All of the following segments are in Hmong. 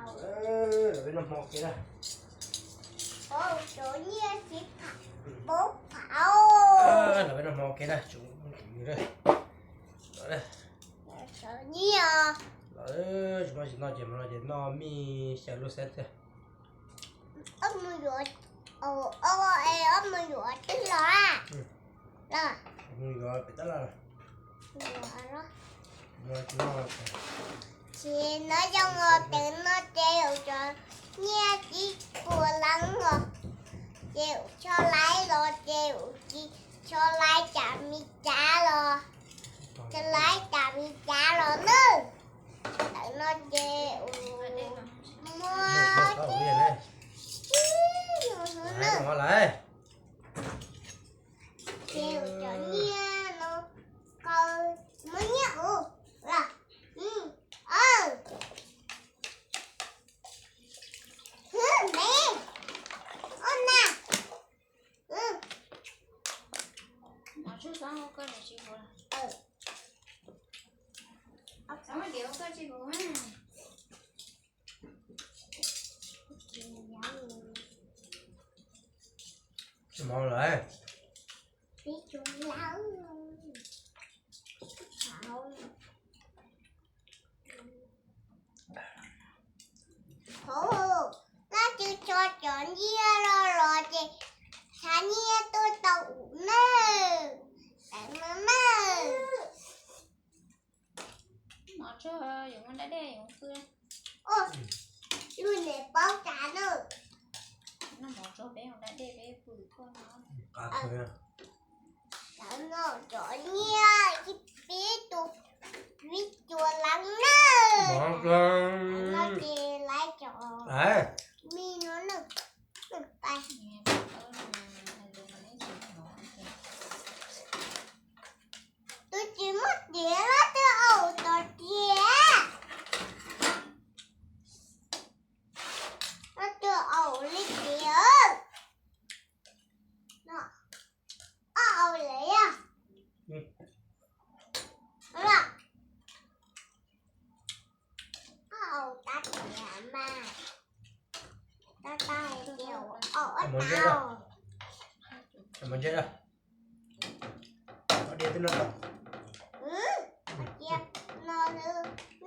Lawv peb noj hmo ua ke na. Cov nyiaj tsis phav, pab phav. Lawv peb noj hmo ua ke na, tsum mus na. Cov nyiaj. Lawv tsis muaj tsis noj ces mus no ces noj mij xyaw lub xeeb thiab. Ob mus yuav, ob mus yuav twb los a. Mus yuav pem tab laj. Tsis nov zoo os, pem no ces yus cov nyiaj tsis puas leej os, ces yus cho laiv los ces yus tsis cho laiv cas mi cav los, cho laiv cas mi cav los nawb. Ntawm no ces yus muaj tib yus xwb nawb. Ces yus cov nyiaj no, koj muab nyiaj kuv los. Hwb, me, ua na. Tsis mov lawm. Hauv, koj tsis tso cov nyiaj los los ces tshav nyiaj tuaj tau ub nawb. Tam no nawb. Mov tsuag yuav muaj dab dej yuav pw. Lub niam paub tas nawb. Noj mov tsuag peb ua dab dej peb pw tuaj no. Tam no cov nyiaj ib pib tus, pib tus leej nawb. Tam no ces laiv cov mij no nawb. Tus tsis muaj tiav los twb aus tom tiag. Los twb aus li tiav. Ob aus lawm yog. Ob aus tab tiav mas. Tab tab hais tias aus ob tau. Hais tias no,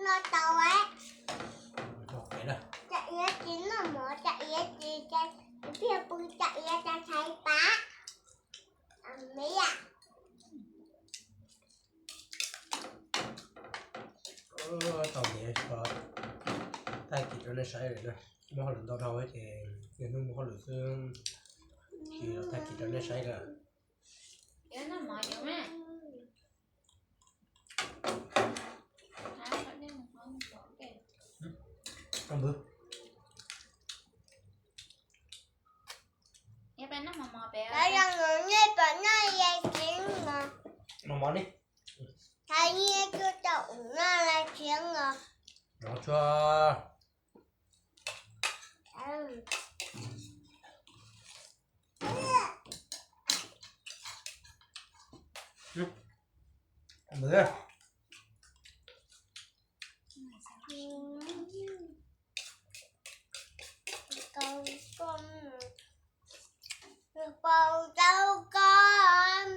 no tau es. Tsam iav tsis noj mov, tsam iav tsis, tsis pheej pw, tsam iav tsis tshais pab. Me yam. Tau ntiav tag kis rau nej saib lawm na. Muaj hauj lwm ntau dhau ces niaj hnub muaj hauj lwm xwb, tsis los tag kis rau nej saib lawm. Mos mos ni. Thov nyiaj tsuag tau ua no los tsis ua. Mov tsuag. Pau rau koj.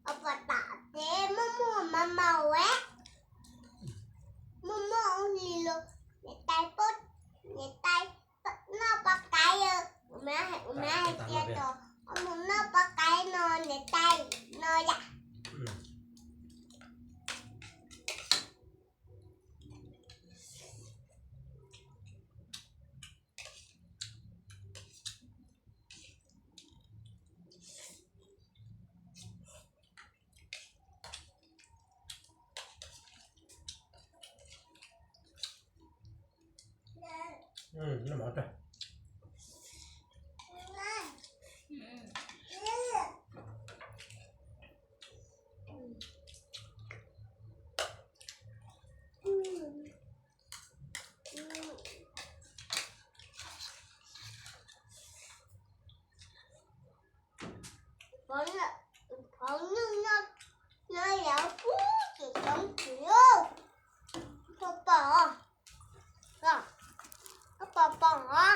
Au, pom tam tes muaj muaj mas maus es, muaj muaj ua li los niam tais pab, niam tais noj pov qaib, kuv mam hais, kuv mam hais tias tos mus noj pov qaib no niam tais no yam. Phov nyuj no, no yog kub tsis xyov tsis, pom pom, pom pom.